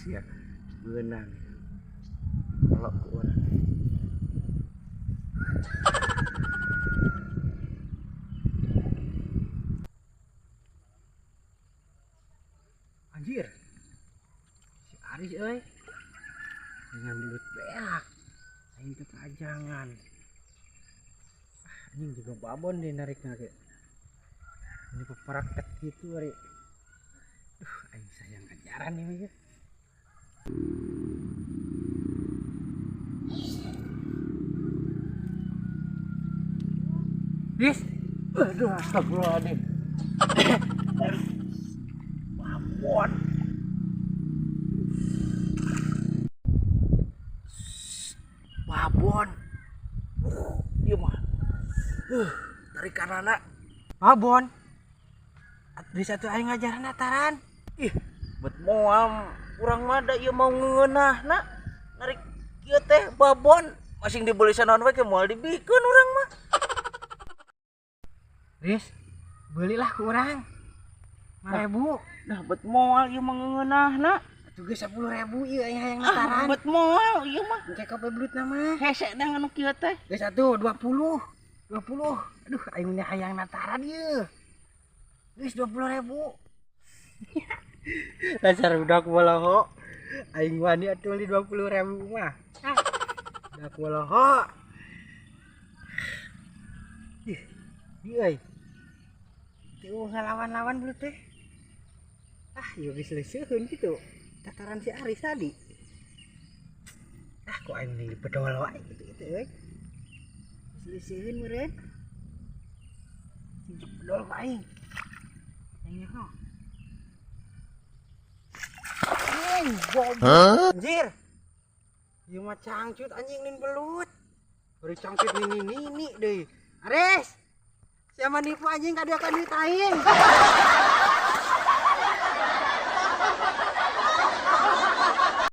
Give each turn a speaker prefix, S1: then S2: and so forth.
S1: Sia beunang. Kalau ku urang. Anjir. Si Aris euy. Dengan belut beak. Aing teh pajangan. Ah, anjing juga babon deh narikna ge. Ini peperaket gitu ari. Duh, aing sayang ajaran ini ya. Riz, aduh astagfirullahaladzim. Babon. Babon. Ieu mah. Tarikanana. Babon. Bisa tuh aing ngajaran nataran.
S2: Ih, bet moal urang mah da ieu mau ngeunahna. Narik kieu teh babon masing dibeli sanaon we ke moal dibikeun urang mah.
S1: Riz, belilah ku urang. 5.000.
S2: Nah, bet moal ieu mah ngeunahna.
S1: Atuh geus 10.000 ieu aing hayang nataran.
S2: Ah, bet moal ieu mah.
S1: Engke kopi belut nama.
S2: Hese da anu kieu teh.
S1: Geus atuh 20. 20. Aduh, aing hayang nataran ieu. Geus 20.000. Dasar budak boloho. Aing wani atuh meuli 20.000 mah. Budak boloho. Ih, ieu euy. Teu ngalawan-lawan belut teh. Ah, ieu geus leuseuheun kitu. Tataran si Aris tadi. Ah, kok aing mending dipedol wae kitu-kitu euy. Geus leuseuheun meureun. Sing dipedol ku aing. Huh? Anjir. Ieu mah cangcut anjing nin belut. Bari cangcut nini-nini deui. Aris. Siapa nipu anjing ka dia ka duit aing.